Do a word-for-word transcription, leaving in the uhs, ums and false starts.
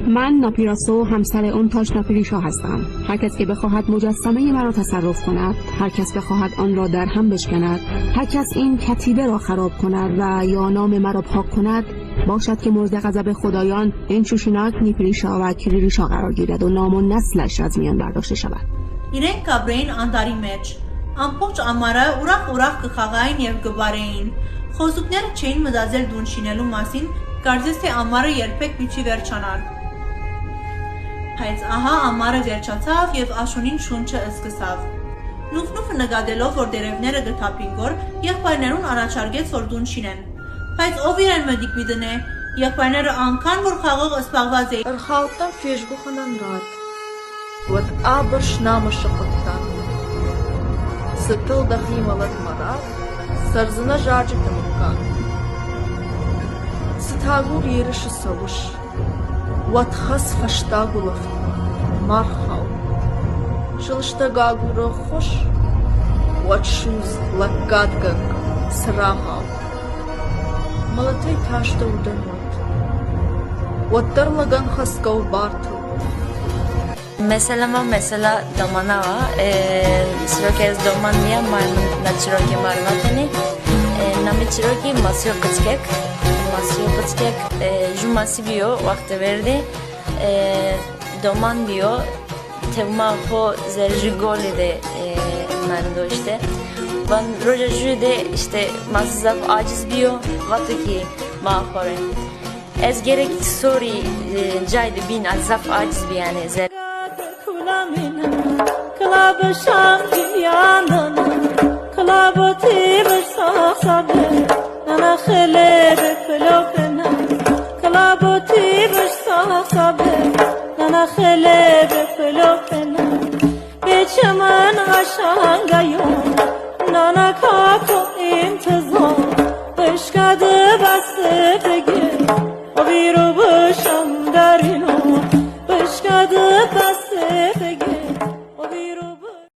من ناپیراسو، همسر اون تاش ناپیریشا هستم. هر کس که بخواهد مجسمهٔ مرا تصرف کند، هر کس بخواهد آن را در هم بشکند، هر کس این کتیبه را خراب کند و یا نام مرا پاک کند، باشد که مورد غضب خدایان این چوشیناک نیپیریشا و کیریریشا قرار گیرد و نام و نسلش از میان برداشته شود. Îreng kabreyîn andarî meç. Am poç amare uraq uraq ki xaxayîn yew gibareyîn. Xozukner çeyîn midazel dûn şînelû masîn, karzestê amare yerpek bîçî ver çanar. Payt aha amare ver çatav yew aşonîn şûn çi eski sav. Nuf nuf nigadelo vor derevnere de tapîngor, yew paynerûn araçarge sordûn şînen. Payt o vîren medik bîdine, yew payner ankan vor xaxix ispaxvazê. Irxalttan fêşgu xanan rat. Wet abir şinama şiqittan. Sitil de xîmelet merat, serzine jarci timikkan. Sitagur yeriş sewuş. Wet xes feşta guleft, mar xaw. Şilişte gagure xoş, wet şûz lekgad geng, sira xaw. Miletey taşte uden wet. Wet der legan xeska û bartil. Mesela ma mesela domana wa, e, çirokê ez doman niya, ma na çirokê ma rê vatene. E, namê çirokî Masîyo Qickek. Masîyo Qickek, e, ju masî bîyo, wextê verdî. E, doman bîyo, tewma xo zerrê ju golî de, e, mendo îşte. Van roja ju de îşte masî zaf aciz bîyo, vato kî ma xo rê. Ez gerek sorî, e, cay de bîn, ez zaf aciz bî yanî. Ze- Kula mina, kila bi şam yanana, kila botî bi sasa bi, nana xile bi pilopina, kila botî bi sasa bi, nana xile bi pilopina. Bê çeman xaşanga yo,